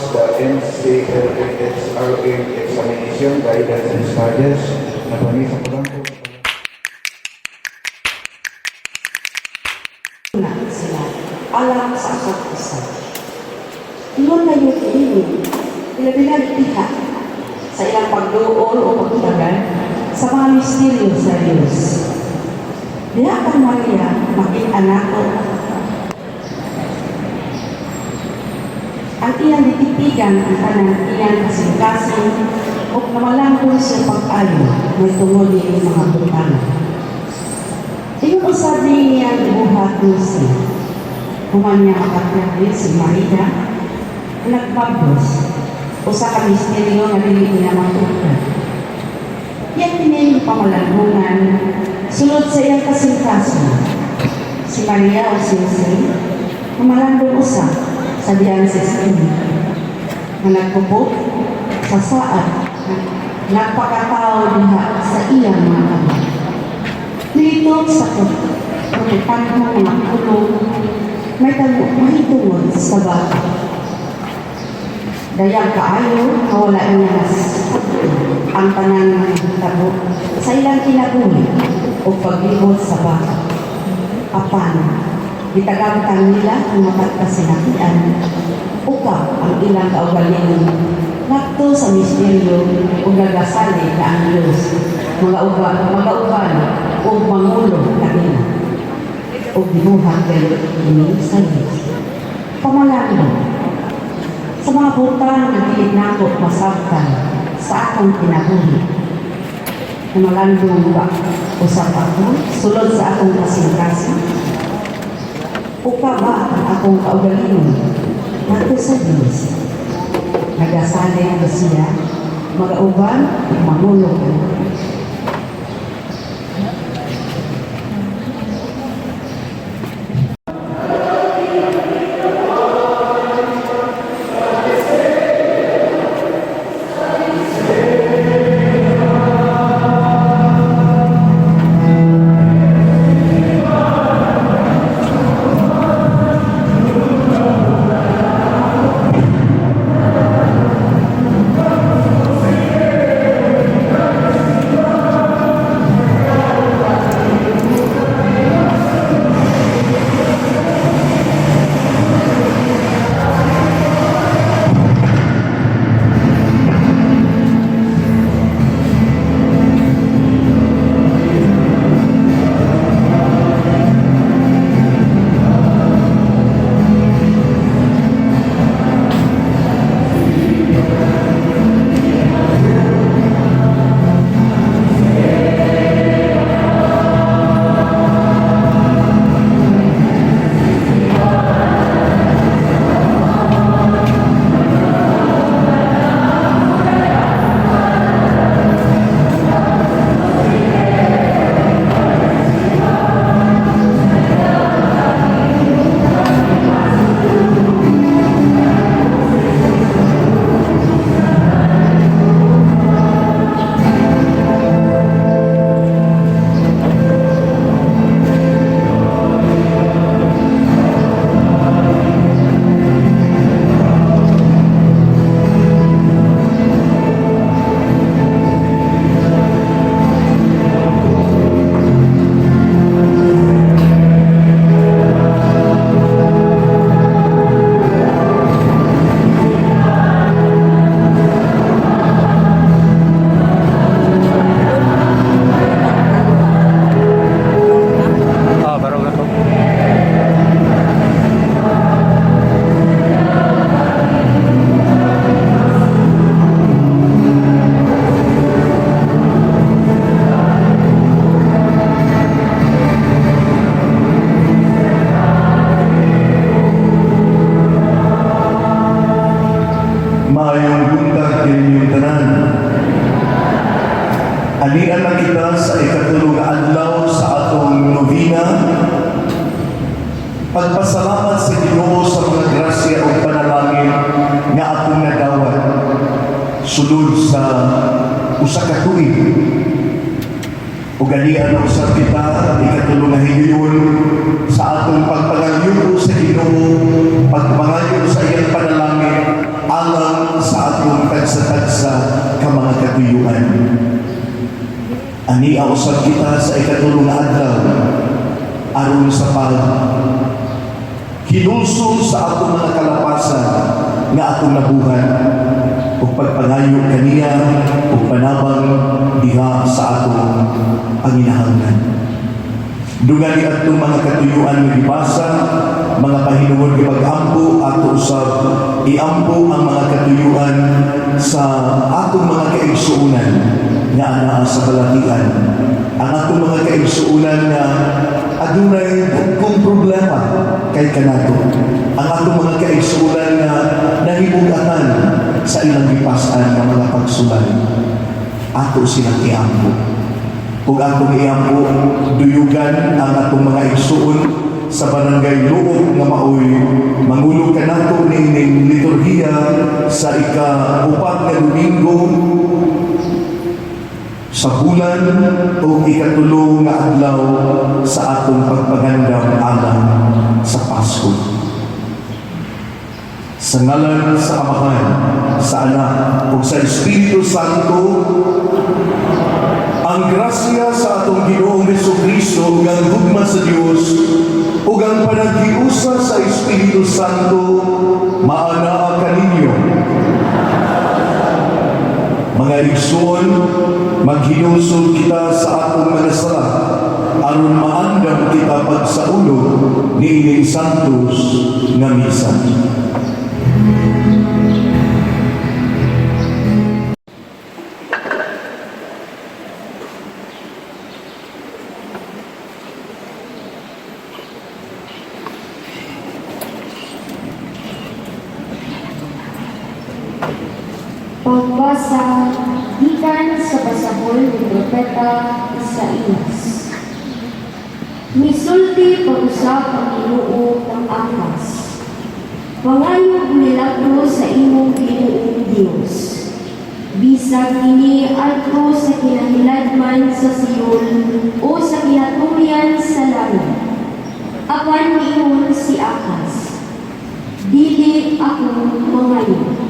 pass the NCLEX RN examination, guidance and studies. Nagpamisa ko lang po. Na sila alang sa isa't isa. Ingon na yung ini, ilabi na diha sa ilang pagduol o pagtagal sa mga misteryo sa Diyos. Diha kang Maria, makita nako ang iyang gititigan ang tanang iyang kasing-kasing ug namalandong siya pag-ayo may tungod niini mga butang. Ingon usab niya gibuhat ni si human niya makapyari si Maria nagmabdos usa ka misteryo nga dili niya matugdan. Iyang kini pamalandungan sulod sa iyang kasing-kasing. Si Maria o si Jose mamalandong usa sa diyang sa Espiritu nga nagpupot sa saad nagpakatao diha sa iyang mga kamay. Nilitok sa protetanhong mga pulong may mahitungod sa bata. Dayang kaayo nga wala niya mas ang tanan nga nahitabo sa ilang kinabuhi o paglibot sa bata. Apan, gitagangtang nila ang matag kasinakian uka ang ilang kaugalingon ngadto sa misteryo ug nagasalig na ang Diyos magauban ug mangulo kanila ug gibuhat gayud ini sa Diyos. Pamalandong sa mga butang nga dili nako masabtan sa akong kinabuhi. Namalandong ba usab ako sulod sa akong kasing-kasing? Uka ba ang akong kaugalingon ngadto sa Diyos? Nagasalig ba siya magauban ug mangulo kanila? Ah, barog na to. Maayong buntag kaninyong tanan. Ania na kita sa ikatulo nga adlaw sa atong novena. Pagpasalamat sa Ginoo sa mga grasya ug panalangin nga atong nadawat sulod sa usa ka tuig. Ug ania na usab kita ikatulo nga higayon sa atong pagpangayo sa Ginoo, pagpangayo sa iyang panalangin alang tagsa-tagsa ka mga katuyuan. Ania usab kita sa ikatulo nga adlaw aron sa pag hinulsol sa atong mga kalapasan nga atong nabuhat ug pagpangayo kaniya ug panabang diha sa atong panginahanglan. Dungan ni atong mga katuyuan nga gibasa, mga pahinungod nga pag-ampo, ato usab iampo ang mga katuyuan sa atong mga kaigsuonan nga anaa sa balatian. Ang atong mga kaigsuonan nga adunay dagkong problema kay kanato. Ang atong mga kaigsuonan nga nahimugatan sa ilang gipas-an nga mga pagsulay. Ato silang iampo. Ug atong iampo, duyugan ang atong mga igsuon sa barangay Luok nga maoy mangulo kanato niining liturhiya sa ika-upat nga Domingo sa bulan o ikatulo nga adlaw sa atong pagpangandam alang sa Pasko. Sa ngalan sa Amahan, sa Anak, ug sa Espiritu Santo, ang grasya sa atong Ginoong Hesukristo ug ang gugma sa Dios ug ang panaghiusa sa Espiritu Santo maanaa kaninyo. Mga igsoon, maghinulsol kita sa atong mga sala aron maandam kita pagsaulog niining Santos nga misa. Pagbasa gikan sa pasahol ni Propeta Isaias. Misulti pag-usab ang Ginoo kang Akas. Pangayog milagro sa imong Ginoong Dios. Bisag kini adto sa kinahiladman sa Seol o sa kinatumyan sa langit. Apan miingon si Akas, dili ako mangayo,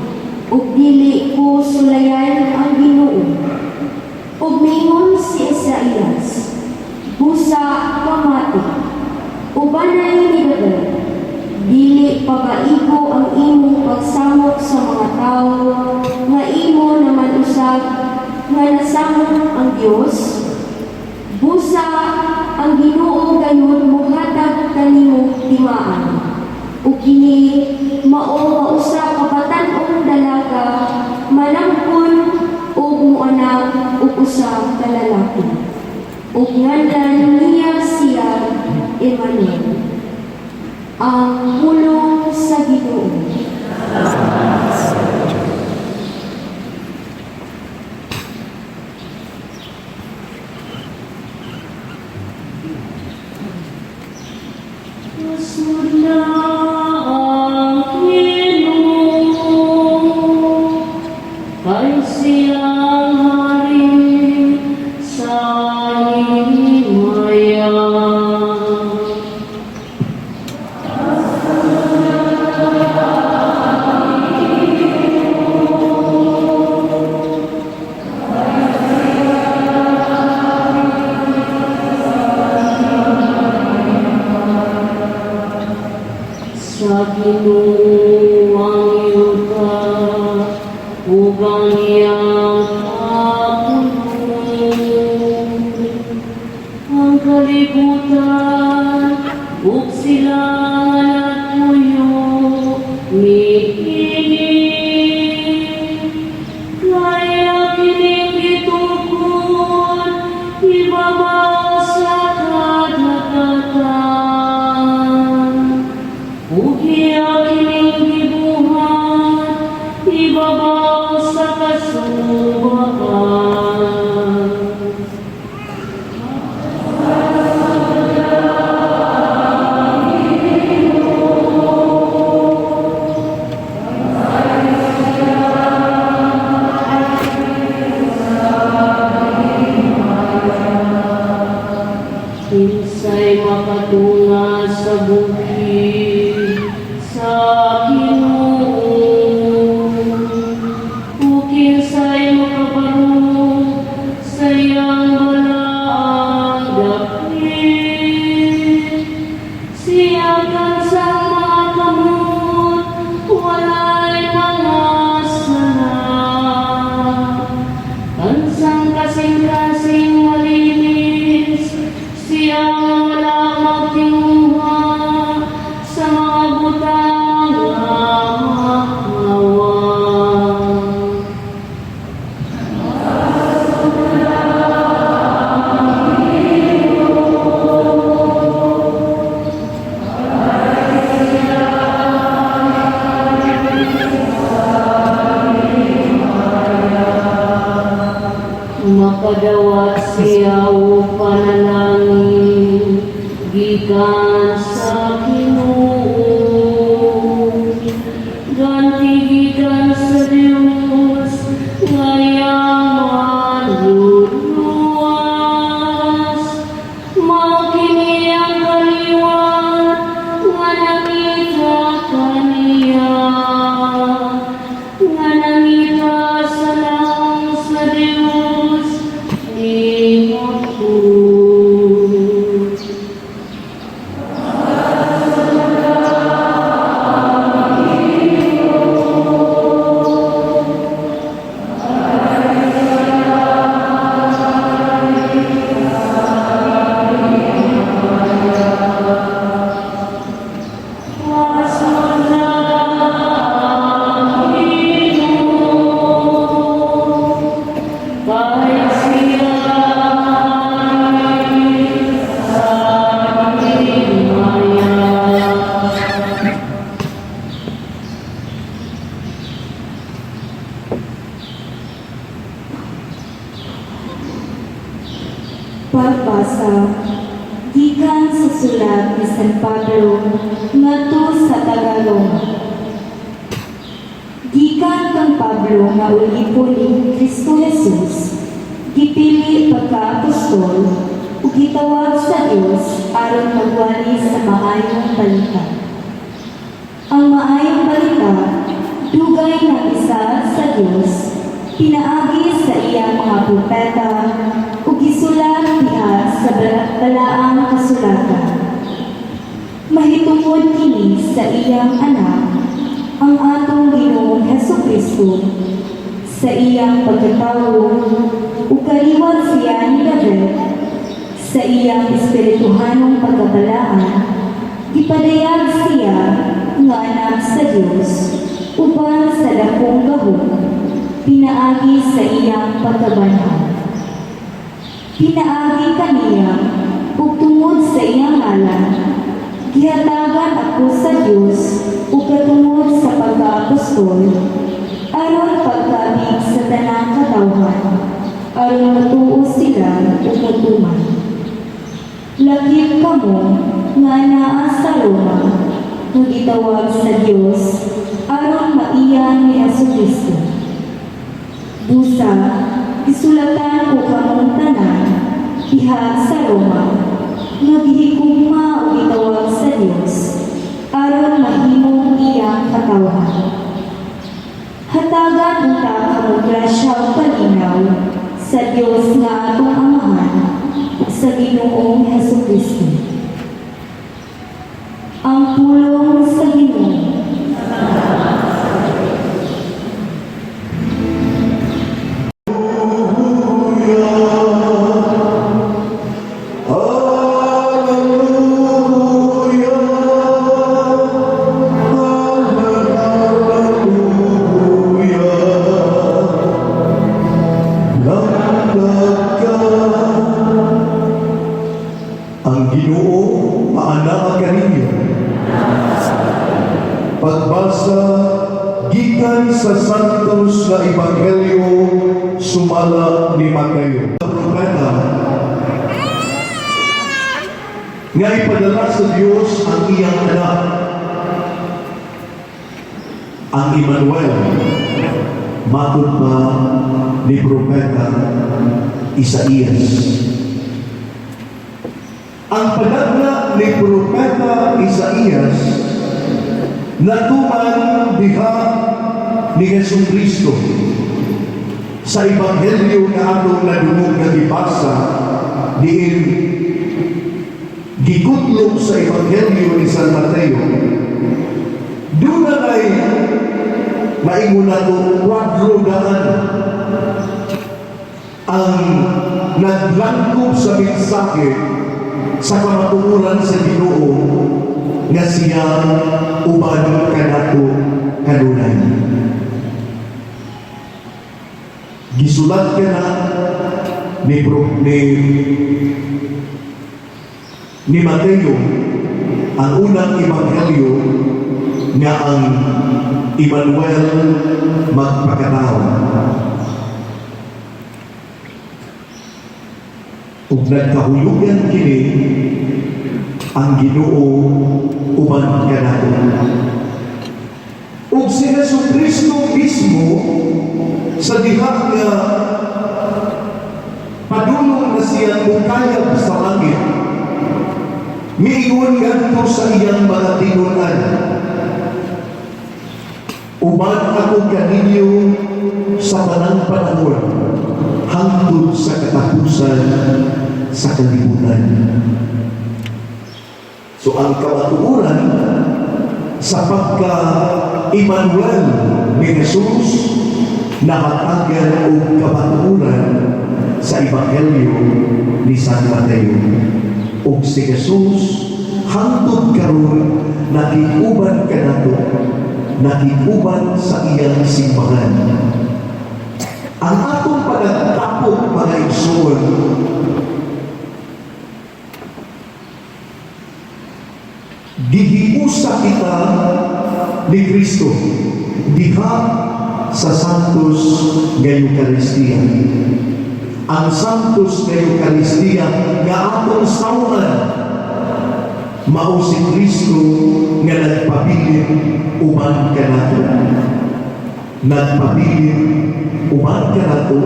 ug dili ko sulayan ang Ginoo. Ug miingon si Isaias, busa pamati, ubanay ni David, dili pabaigo ang imong pagsamok sa mga tawo nga imo naman usab nga nasamok ang Dios. Busa ang Ginoo gayon mohatag kanimo timaan. Ug kini mao nga usa ka batan-ong dalaga malangkon ug moanak og usa ka lalaki. Ug nganlan niya siya Emmanuel. Ang pulong sa Ginoo. Sudla ang Ginoo, kay siyang hari sa himaya. Sa Ginoo ang yuta ug ang iyang kapunon, ang kalibutan ug sila nga nagpuyo niini. Kay ang kining gitukod ibabaw sa kadagatan, ug iya kining gibuhat ibabaw sa kasubaan. Gikan sa Ginoo, ganti gikan sa Dios nga iyang manluluwas. Mao kini ang kaliwat nga nangita kaniya, nga nangita sa nawong sa Dios ni Jacob. Ginoo, kay siya sa himaya. Pagbasa gikan sa sulat ni San Pablo ngadto sa taga-Roma. Gikan kang Pablo nga ulipon ni Kristo Jesus, gipili pagka-apostol ug gitawag sa Dios aron magwali sa maayong balita. Ang maayong balita dugay nang isaad sa Dios pinaagi sa iyang mga propeta ug gisulat diha sa balaang kasulatan. Mahitungod kini sa iyang anak, ang atong Ginoong Hesus Kristo, sa iyang pagkatawo ug kaliwat siya ni David, sa iyang espirituhanong pagkabalaan, gipadayag siya nga anak sa Dios uban sa dakong gahom pinaagi sa iyang pagkabanhaw. Pinaagi kaniya ug tungod sa iyang ngalan, gihatagan ako sa Dios ug katungod sa pagkaapostol aron pagkaabig sa tanang katawhan, aron matuo sila ug motuman. Lakip kamo nga naa sa Roma nga gitawag sa Dios aron maiyan ni Jesu Kristo. Busa, gisulatan ko kamong tanan diha sa Roma nga gihigugma ug gitawag sa Dios aron mahimong iyang katawhan. Hatagan unta kamo grasya ug kalinaw sa Dios nga atong Amahan ug sa Ginoong Hesus Kristo. Ang pulong sa Ginoo. Hallelujah. Hallelujah. Lamdag ka. Ang Ginoo maanaa kaninyo. Pagbasa gikan sa Santos na Ebanghelyo sumala ni Mateo. Propeta nga ipadala sa Dios ang iyang anak, ang Emmanuel, matod pa ni Propeta Isaías. Ang padagna ni Propeta Isaías natuman diha ni Jesu Kristo sa Ebanghelyo nga atong nadungog nga gibasa, diin gikutlog sa Ebanghelyo ni San Mateo. Duna ay maingon nato 400 ang naglangkob sa mensahe sa kamatuoran sa Ginoo nga siya uban kanato kanunay. Gisulat kana ni Mateo, ang unang ebanghelyo, nga ang Emmanuel magpakatao. Ug nagkahulugan kini Ang Ginoo uban kanato. Ug si Hesus Kristo mismo, sa diha nga padulong na siya mukayab sa langit, miingon ngadto sa iyang mga tinunan, "Uban ako kaninyo sa tanang panahon hangtod sa katapusan sa kalibutan." So ang kamatuoran sa pagka Emmanuel ni Jesus nahatagan og kamatuoran sa Ebanghelyo ni San Mateo. Ug si Jesus hangtod karon nakig-uban kanato, nakig-uban sa iyang simbahan. Ang atong panagtapok, mga igsoon, gihiusa kita ni Kristo diha sa Santos nga Eucharistia. Ang Santos nga Eucharistia nga atong saw-an mao si Kristo nga nagpabilin uban kanato. Nagpabilin uban kanato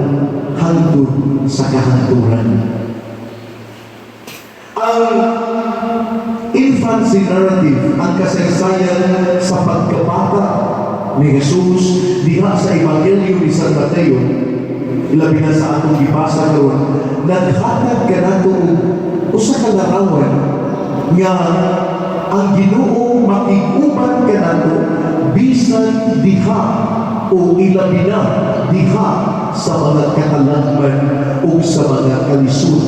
hangtod sa kahangturan. Ang infancy narrative, ang kasaysayan sa pagkabata ni Jesus diha sa Ebanghelyo ni San Mateo, ilabi na sa atong gibasa karon, naghatag kanato og usa ka larawan nga ang Ginoo makig-uban kanato bisan diha o ilabi na diha sa mga katalagman o sa mga kalisod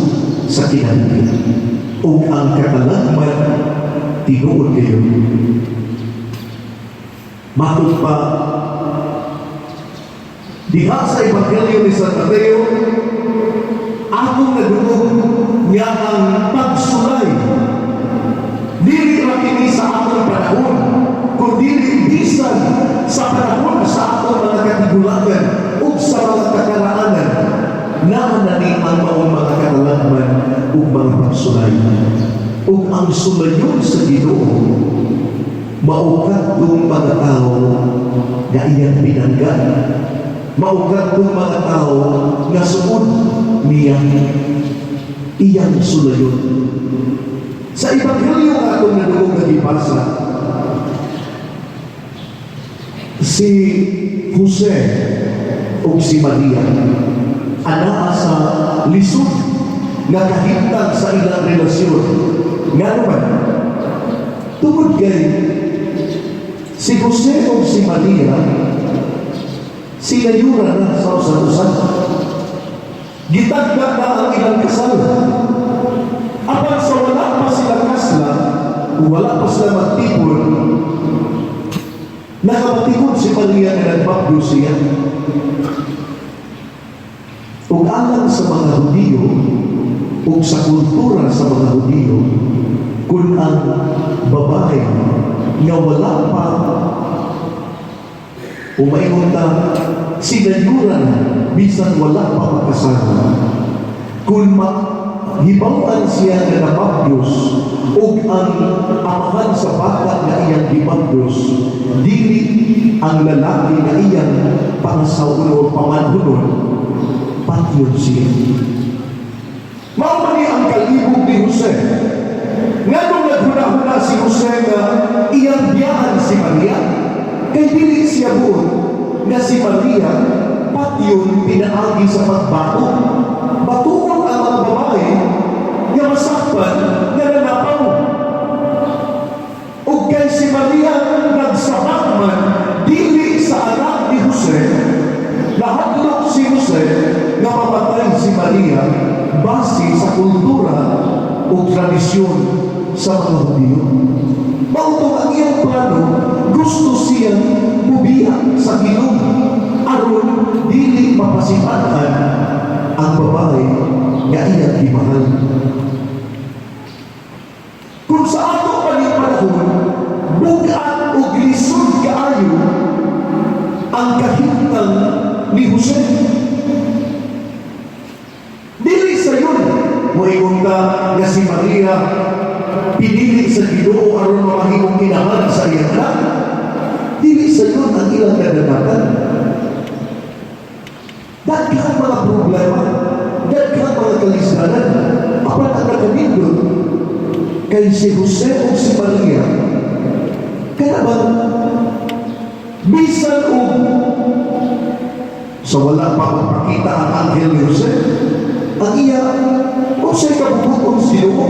sa kinabuhi. Ug ang katalagman, tinuod kayo. Matod pa diha sa Ebanghelyo ni San Mateo, akong nadungog nga ang pagsulay dili ra kini sa atong panahon, kundi bisan sa panahon sa atong mga katigulangan ug sa mga kakaraanan, naa na ni ang maong mga katalagman ug mga pagsulay. Ug ang sulayon sa Ginoo mao kadtong mga tawo nga iyang pinangga, mao kadtong mga tawo nga suod niya, iyang sulayon. Sa Ebanghelyo nga atong nadungog nga gibasa, si Jose ug si Maria anaa sa lisod nga kahimtang sa ilang relasyon. Ngano man? Tungod kay si Jose ug si Maria sinayura na sa usag-usag. Gitagda na ang ilang kasal. Apan sa wala pa sila kasla, wala pa sila magtipon, nakabatikod si Maria nga nagbabdo siya. Ug alang sa mga Hudiyo, ug sa kultura sa mga Hudiyo, kung ang babae nga wala pa o maingon ta sinayuran bisan wala pa makasal, kung mahibaw-an siya nga nababdos ug ang amahan sa bata nga iyang gibabdos dili ang lalaki nga iyang pangasawon o pamanhunon, patyon siya. Mao man ni ang kalibog ni Jose. Nganong naghuna-huna si Jose nga iyang biyaan si Maria? Kay dili siya buot nga si Maria patyon pinaagi sa pagbato. Batuon ang mga babae nga masakpan nga nanapaw. Ug kay si Maria nagsabak man dili sa anak ni Jose, nahadlok si Jose nga mamatay si Maria base sa kultura o tradisyon sa mga Hudiyo. Mao tong ang iyang plano, gusto siyang mubiya sa Ginoo aron dili mapasimanaan ang babae nga iyang gimahal. Kung sa ato pa ni panahon, bug-at o lisod kaayo ang kahimtang ni Jose. Dili sayon, moingon ka nga si Maria pinili. sa Ginoo aron mamahimong inahan sa iyang anak. Dili sayon ang ilang kadangatan. Daghang mga problema, daghang mga kalisdanan, apan ang nakanindot kay si Jose o si Maria, kaya bang bisan og sa wala pa magpakita ang anghel ni Jose, ang iya, unsay kabubut-on sa Ginoo.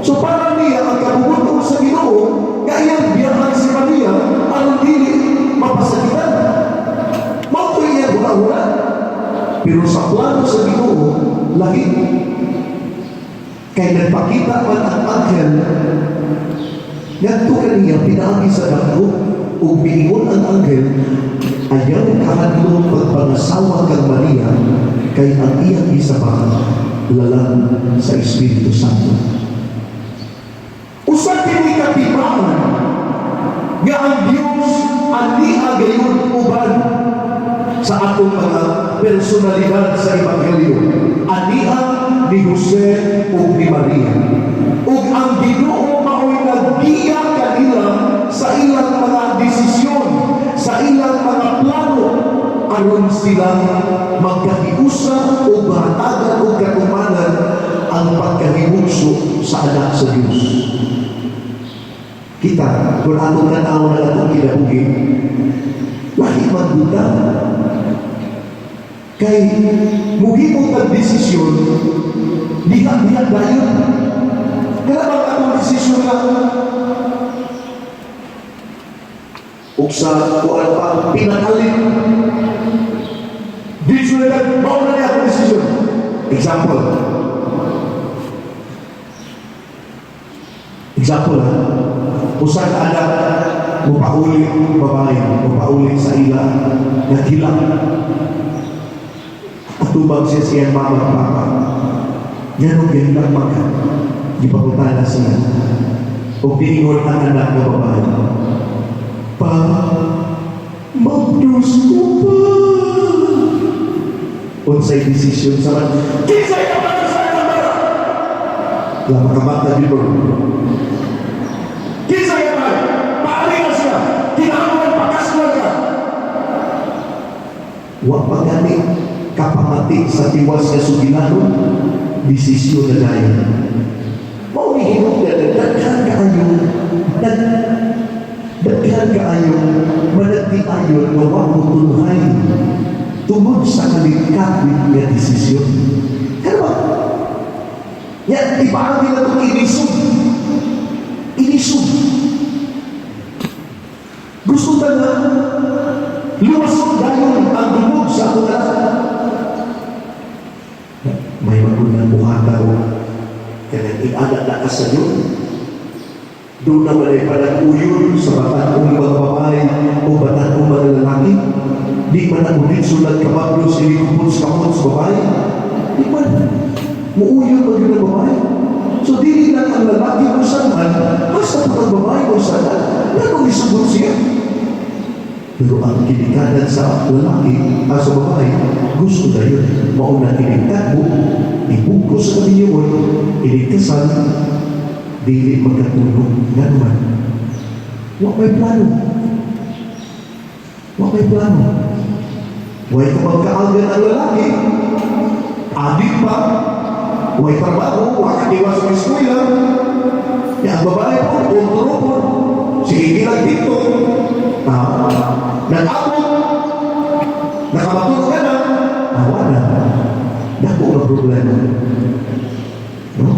So para niya, ang kabubut-on sa Ginoo, nga iyang biyaan si Maria, aron dili mapasakitan. Mao to iyang huna-huna. Pero sa plano sa Ginoo, lahi. Kay nagpakita man ang anghel ngadto kaniya pinaagi sa dagko, ug miingon ang anghel, "Ayaw kahadlok pagpangasawa kang Maria, kay ang iyang gisaba lalang sa Espiritu Santo." Usa kini katimaan nga ang Dios ania gayon uban sa atong mga personalidad sa Ebanghelyo. Ania ni Jose ug ni Maria. Ug ang Ginoo mao'y naggiya kanila sa ilang mga desisyon, sa ilang mga plano, aron sila magkahiusa o mahatagan og katumanan ang pagkahimugso sa anak sa Dios. Kita, kung atong tanaw na atong kinabuhi, lahi man gud ta. Kay muhimo tag desisyon, diha-diha dayon. Kana bang atong desisyon nga ug sa kuan pa pinakalit dito na lang, mao na niya akong desisyon. Example. Example ha. Usa ka anak mupauli babae, mupauli sa ila, naghilak. Atubang siya sa iyang mama at papa. Yan ang gahilak man ka. Gipangutana siya. O piingon ang anak nga babae, "Pa, mabdus ko pa." Unsay desisyon sa man? Kinsay ka ba sa kamara? La makamata di bro. Kinsay ka ba? Paali na siya. Kinahanglan pakaslan ka. Wa pa gani kapamati sa tiwas nga sugilanon, desisyon na dayon. Mao ni hinungdan daghan kaayo managtiayon nga wa mo tunhay tungod sa kalikapit nga desisyon. Kaya ba? Ya, ibaagi na itong inisog. Inisog. Gusto ta na lumason dayon ang dungog sa atong anak. May magulang buhata o kanang iada na ka sa Dios. Doon naman ay panag-uyon sa batan-ong mga babae o batan-ong mga lalaki. Di man ang ulit sulat kamablo sa ilikupon sa kamot sa babae. Di man. Muuyon man yun ang babae. So dili lang ang lalaki mo sanahan, basta po ang babae mo sanahan, nganong isugot siya. Pero ang kinikanan sa lalaki, sa babae, gusto na yun. Mauna kinigtagbo, ibugko sa kaminyuon, inigkasal, dili magkatulog nga naman. Wa may plano. Wa may plano. Way kamagkaagan ang lalaki, adik pa, way trabaho, wa katiwas sa eskwela. Ya, ang babae po, kontro po, sige lang dito. Nag-abot, nakamatulog ka na, wala. Dako nga problema. No?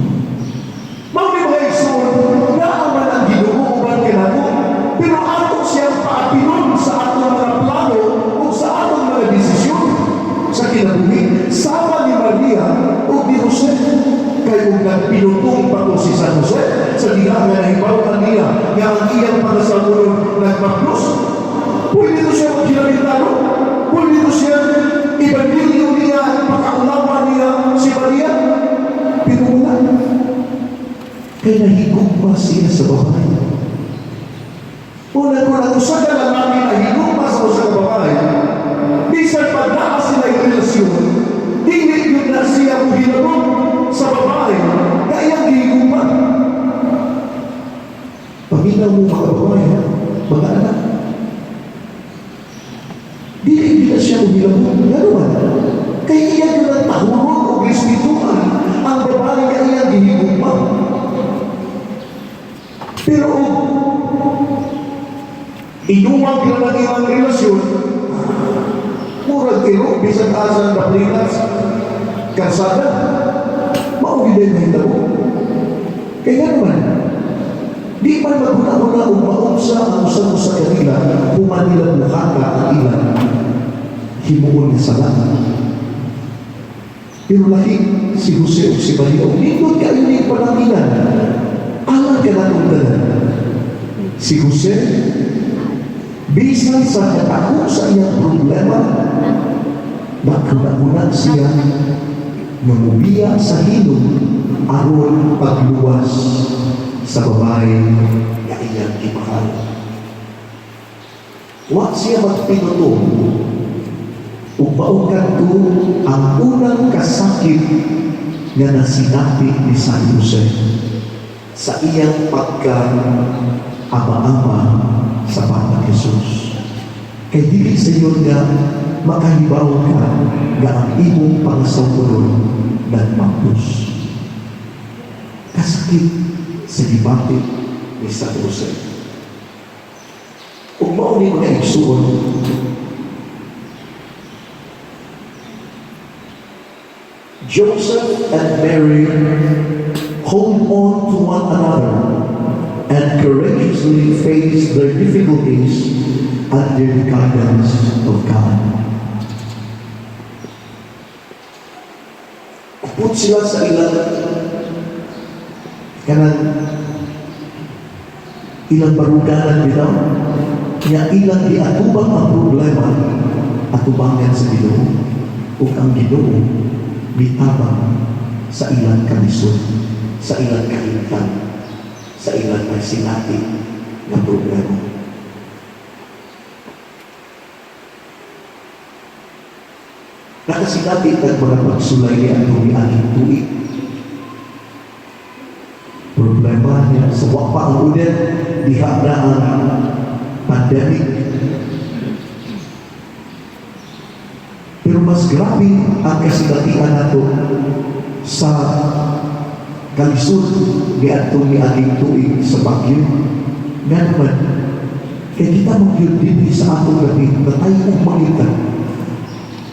Mao ni mga igsoon, naaman ang Ginoo uban kanato, pero ato siyang paapilon sa atong mga plano o sa atong mga desisyon sa kinabuhi. Sama ni Maria o ni Jose. Kay ug nagpinutong pa to si San Jose sa diha nga nahibaw niya nga ang iyang pangasawonon nagmaplos. Pwede to siya maghilamitano. Pwede to siya ibandilyo niya, pakaulawa niya si Maria. Pero wala. Kay nahigugma siya sa babae. Una, kung ang usa ka lalaki nahigugma sa usa ka babae, bisan pa naa sila yung relasyon, dili yun na siya muhilabot sa babae na iyang gihigugma. Paminaw mo, mga babae, ha? Mga anak. Dili na siya mohilabon. Ngano man? Kay iya gyud ang tahuron o respetuhan ang babae nga iyang gihigugma. Pero og inuwag lang ang ilang relasyon, murag iro, bisan asa ang daplinas, kalsada, mao gyud ay mahitabo. Kay ngano man, di man maghuna-huna og maunsa ang usag-usa kanila human nila buhata ang ilang himuon nga sala. Pero lahi si Jose ug si Maria, ug nindot kaayo ning pananginan. Alang kanatong tanan. Si Jose, bisan sa katako sa iyang problema, naghuna-huna siya nga mubiya sa hilom aron pagluwas sa babae nga iyang gimahal. Wa siya magpinuto ug mao kadto ang unang kasakit nga nasinati ni San Jose sa iyang pagka ama-ama sa Batang Jesus. Kay dili sayon nga makahibaw ka nga ang imong pangasawon nagmapos. Kasakit sa gibati ni San Jose. Ug mao ni, mga igsuon, Joseph and Mary hold on to one another and courageously face their difficulties under the guidance of God. Upod sila sa ilang kanang ilang baruganan bitaw nga ilang giatubang ang problema, atubangan sa Ginoo, ug ang Ginoo mitabang sa ilang kalisod, sa ilang kahimtang, sa ilang nagsinati nga problema. Nakasinati tag mga pagsulay ni atong miaging tuig. Problema niya sa wa pa ang Odette, diha na ang pandemic. Pero mas grabe ang kasinatian nato sa kalisod ni atong miaging tuig sa bagyo. Nga naman, kay kita magyud dinhi sa atong gabi, natay og mangita.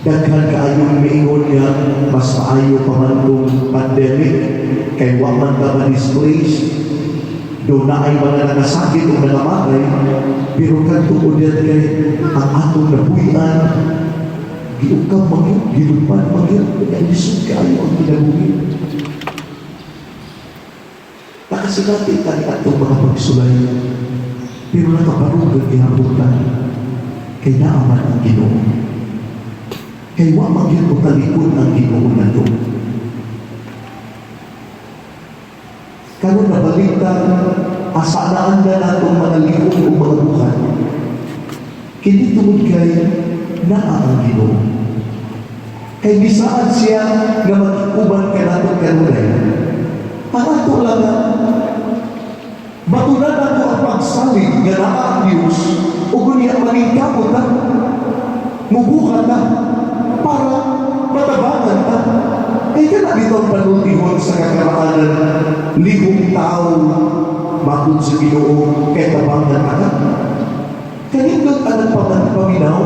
Daghan kaayong miingon nga mas maayo pa man tong pandemic kay wa man ta ma-displace, do na ay mga nangasakit o nangamatay, pero kadtong Odette kay ang atong nabuhian giukab man gyud, gilugman man gyud, kaya lisod kaayo ang kinabuhi. Nakasinati ta ni atong mga pagsulay, pero nakabarog ang gihapon ta kay naa man ang Ginoo. Kay wa man gyud talikod ang Ginoo nato. Karon nabaliktad, asa na anda natong mga liog o mga buhat. Kini tungod kay naa ang Ginoo. Kay bisaad siya nga magkuban kanato kanunay. Ang ato lang nga batunan nato ang pagsalig nga naa ang Dios ug unya maningkamot ta, mubuhat ta para matabangan ta. Kay kana bitong panultihon sa kakaraanan, lihong tao matod sa Ginoo kay tabangan ta ka. Kanindot ang paminaw,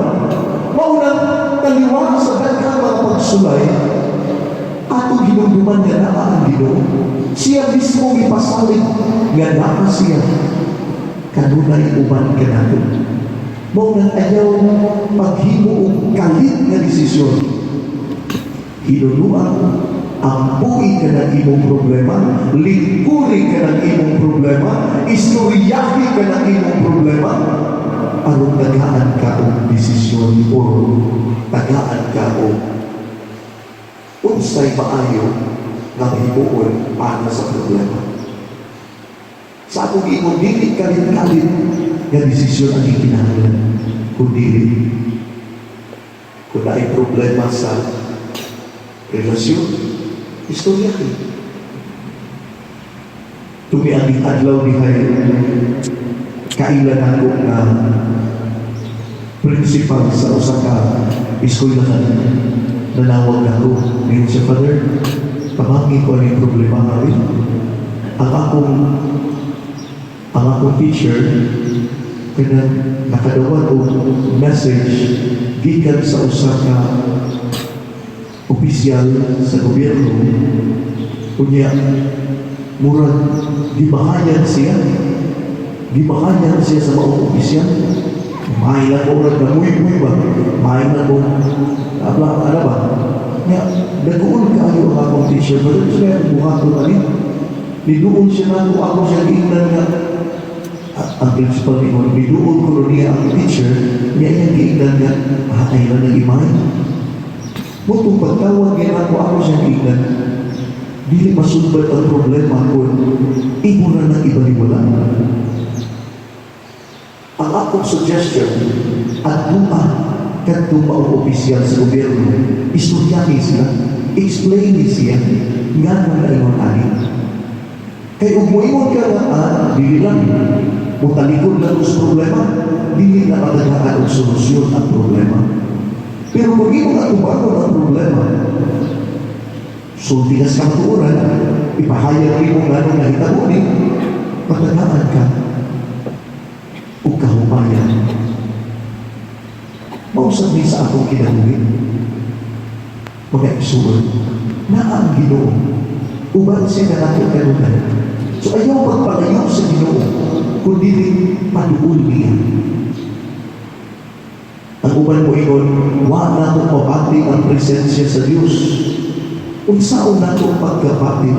maunang taliwa sa daghang mga pagsulay, atong hinumduman nga naa ang Ginoo. Siya mismo gipasalig nga naa siya kanunay uban kanato. Mao nang ayaw paghimo og kalit nga desisyon. Hinunuan ang buhi ka ng imong problema, lingkuri ka ng imong problema, istoryahi ka ng imong problema, aron tagaan ka og desisyon or tagaan ka og unsay maayo nga mahimuon para sa problema. Sa akong giingon, dili kalit-kalit nga desisyon ang gikinahanglan, kundi kung naay problema sa relasyon, istoryahe. Tumiaging adlaw ni Hay, Kaila nako nga principal sa usa ka eskwelahan, nanawag ako. Ngayon siya, "Father, tabangi ko ang problema namin. Ang akong teacher kanang nakadawat og message gikan sa usa ka opisyal sa gobyerno. Unya murag gibahayan siya sa maong opisyal. May lang murag namuy-muy ba, may lang mo abla ano ba nya. Naguol kaayo ang akong teacher. Pero siya buhaton ani, niduol siya nako. Ako siya giingnan nga ang principal ni mo, niduol ko niya ang teacher niya, iyang giingnan nga ay lang ng imay mo. Itong pagtawag niya nako, ako siya giingnan, dili masulbad ang problema kung imo na nang ibaliwala. Ang akong suggestion, adtua kadto maong opisyal sa gobyerno, istoryahi sila, explain ni siya, nga nang naingon ani. Kay ug moingon ka nga, dili lang, mutalikod lang sa problema, dili na matagaan og solusyon ang problema. Pero kung imo nga tubagon ang problema, sulti ka sa kamatuoran, ipahayag nimo nganong nahitabo ni, matagaan ka ug kahumayan. Mausap ni sa akong kinabuhi. Mga igsuon, naa ang Ginoo. Uban siya kanato kanunay. So ayaw magpalayo sa Ginoo, kundi paduol niya. Ang uban mo ingon, wa nato mabati ang presensya sa Dios. Unsaon nato pagkabati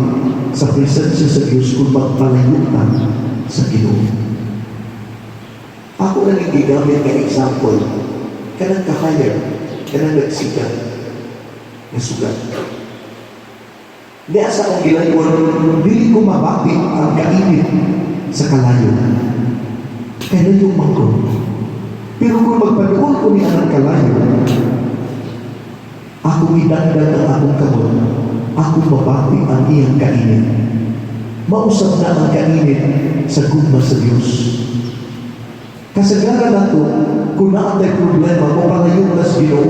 sa presensya sa Dios kung magpalayo ta sa Ginoo? Ako na gigamit nga example, kanang kahayag, kanang nagsiga, nga sugat. Di asa akong gilayon, dili ko mabati ang kainit sa kalayo. Kay layo man ko. Pero kung magpaduol ko ni anang kalayo, akong idagdag ang akong kamot, akong mabati ang iyang kainit. Mausap na ang kainit sa gugma sa Dios. Kasagaran nato, kung naa tay problema, mopalayo ta sa Ginoo.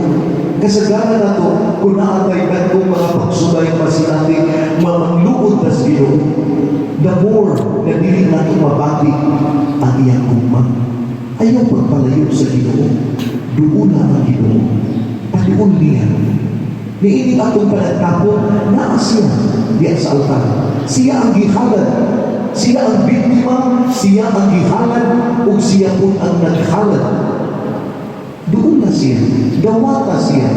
Kasagaran nato, kung naa tay dagkong mga pagsulay masinati, mamangluod ta sa Ginoo. The more na dili nato mabati ang iyang gugma. Ayaw pagpalayo sa Ginoo. Duola ang Ginoo. Paduol niya. Niining atong panagtapon, naa siya diya sa altar. Siya ang gihalad. Siya ang biktima, siya ang gihalad, ug siya po ang naghalad. Duola siya, dawata siya.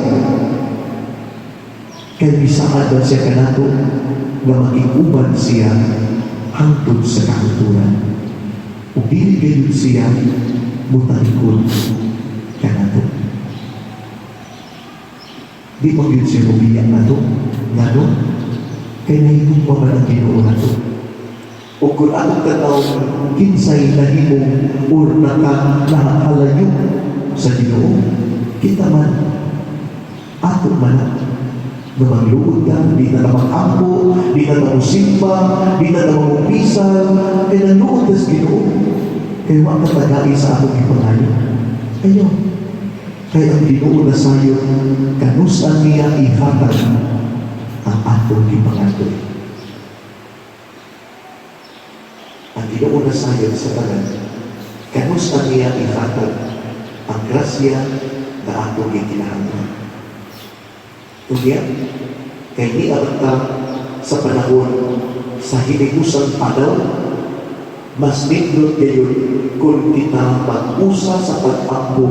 Kay misaad ba siya kanato nga makig-uban siya hangtod sa kahangturan. Ug dili gayud siya mutalikod kanato. Di pa gyud siya mubiya nato. Ngano? Kay nahigugma man ang Ginoo nato. O kung atong tanaw kinsay nahimong or naka nahalayo sa Ginoo, kita man ato man na magluod ka, di na ka mag-ampo, di na ka musimba, di na ka mamumpisal, kay naluod ka sa Ginoo. Kay wa ka tagai sa akong gipangayo. Ayaw. Kay ang Ginoo na sayon, kanusan niya ihatag ang atong gipangandoy. Ang Ginoo na sayon sa tanan, kanusan niya ihatag ang grasya na atong gikinahanglan. Unya, kay niabot ta sa panahon sa hinigusang padaw, mas nindot gayon kung kita mag-usa sa pag-ampo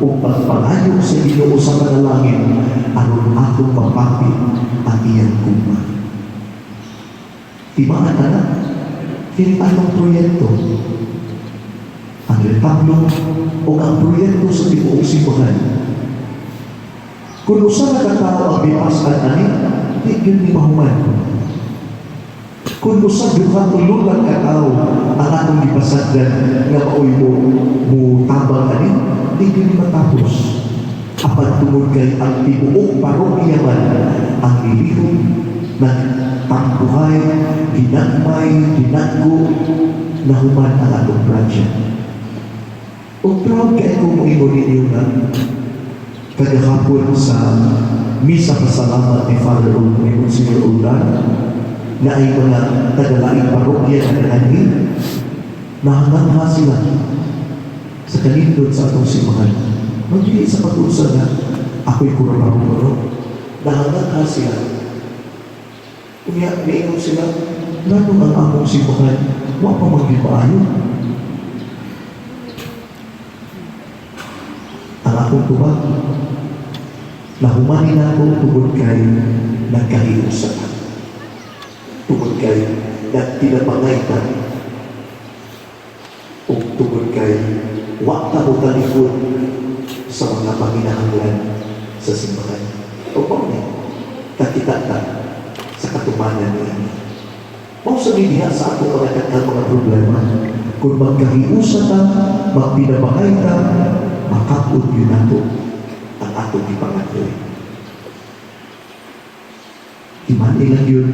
o pagpangayo sa Ginoo sa panalangin aron atong mapati ang iyang gugma. Timaan na na, kini atong proyekto. Ang retablo o ang proyekto sa tibuok simbahan. Kung usa ka katao ang mipas-an ani, di gyud ni mahuman. Kung usa, duha, tulo lang ka tawo ang atong gipasagdan nga maoy mo mutabang ani, di gyud ni matapos. Apan tungod kay ang tibuok parokya man ang nilihok, nagtampuhay, ginagmay, ginaggo, nahuman ang atong project. Ug proud kay ko moingon ninyo na kagahapon sa misa pasalamat ni Father Ul, ni Monsignor Uldan, na ay mga tagalaing parokya na kanhi, nahangatha sila sa kanindot sa atong simbahan. Magdili sa pag-unsa nga ako'y kura parokyo, nahangatha sila. Unya, niingon sila, "Nganong ang among simbahan, wa pa man gyud maayo?" Ang akong tubag, nahumanin ako tungod kay nagkahiusa ka. Tungod kay nagtinabangay ta. O tungod kay wa ta mo talikod sa mga panginahanglan sa simbahan. O mao ni, kakita ta sa katumanan niini. Mao sa diha sa ako mga daghang mga problema. Kung magkahiusa ta, magtinabangay ta, makapod yun nato ang atong gipangandoy. Iman ilang yun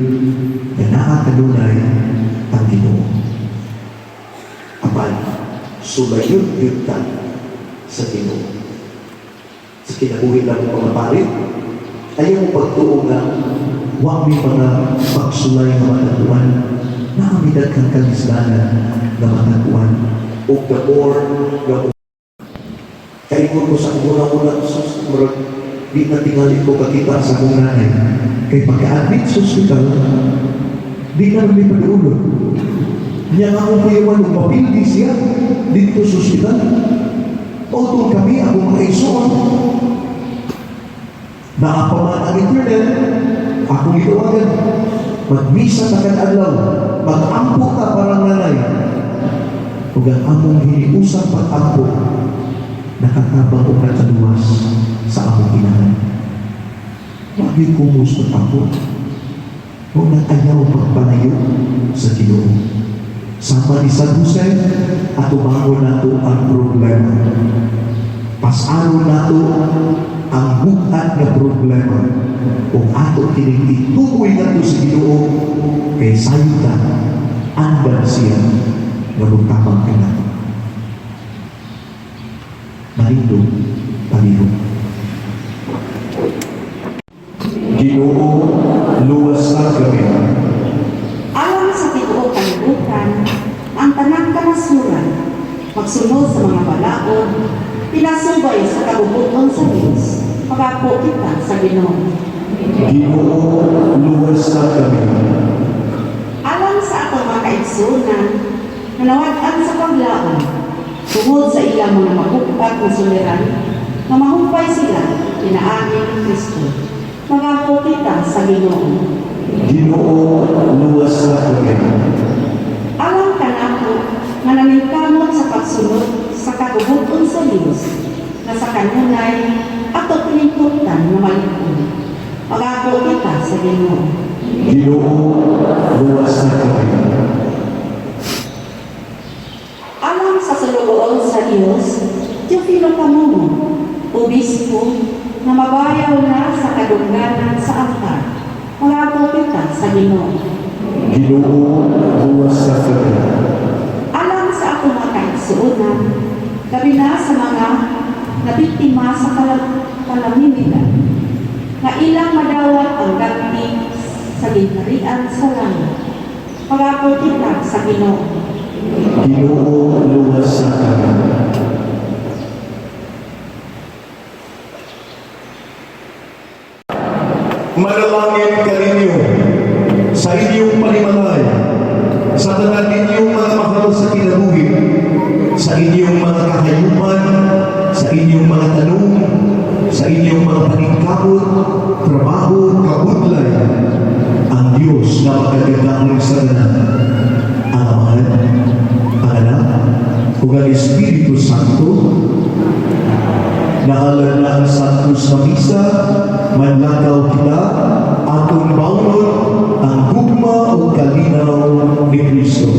na naa kanunay ang Ginoo. Apan, sulayon yun ta sa Ginoo. Sa kinabuhi lang ng mga pari, ayaw mo pagtuo nga wa mi mga pagsulay nga matag-uan, naa mi daghang kalisdanan nga matag-uan. O the more nga kaingon ko sa una-una, sus, murag di na tingali ko kakita sa akong nanay. Kay pagka-admit sa ospital, di na rin pag-ulod. Niya nga akong kuyawan, mapildi siya dito sa ospital. Otong kami, ako mga isuon. Naa pa man ang internet, akong itawagan. Magmisa ta kad adlaw, mag-ampo ta parang nanay. Ug ang among hiniusang pag-ampo, nakatabang og nakaluwas sa among inahan. Wagi kumos pag-ampo. Huwag nang ayaw pagpalayo sa Ginoo. Sama ni San Jose, atubangon nato ang problema. Pasalo nato ang bugat nga problema. Ug ato kining ituboy nato sa Ginoo kay sayo ta andam siya nga mutabang kanato. Malindog palihog. Ginoo, luwasa kami. Alang sa tibuok kalibutan, ang tanang kanasuran, magsunod sa mga balaod, pinasubay sa kabubut-on sa Diyos, pagapo kita sa Ginoo. Ginoo, luwasa kami. Alang sa atong mga kaigsuonan, nga nawad-an sa paglaom, tungod sa ilang mga mabugat na suliran, nga mahumpay sila pinaagi ni Kristo. Magapo kita sa Ginoo. Ginoo, luwasa kami. Alang kanato nga naningkamot sa pagsunod sa kabubut-on sa Dios nga sa kanunay ato piningkutan nga malig-on. Magapo kita sa Ginoo. Ginoo, luwasa kami. Alang sa sulugoon sa Dios, Teofilo Camungo, obispo nga mabayaw na sa kadungganan sa altar. Magapo kita sa Ginoo. Ginoo, luwasa kami. Alang sa atong mga kaigsuonan, labi na sa mga nabiktima sa kalamidad, nga ilang madawat ang gagti sa gingharian sa langit. Magapo kita sa Ginoo. Ginoo, luwasa kami. Manalangin kaninyo sa inyong panimalay, sa tanan ninyong mga mahal sa kinabuhi, sa inyong mga kahayupan, sa inyong mga tanong, sa inyong mga paningkamot, trabaho, kabudlay, ang Diyos na makagagahom sa tanan, ang Amahan, ang Anak, ug ang Espiritu Santo. Nahalal na ang Santos na Misa, manlakaw kita, atong baunon ang gugma o kalinaw ni Kristo.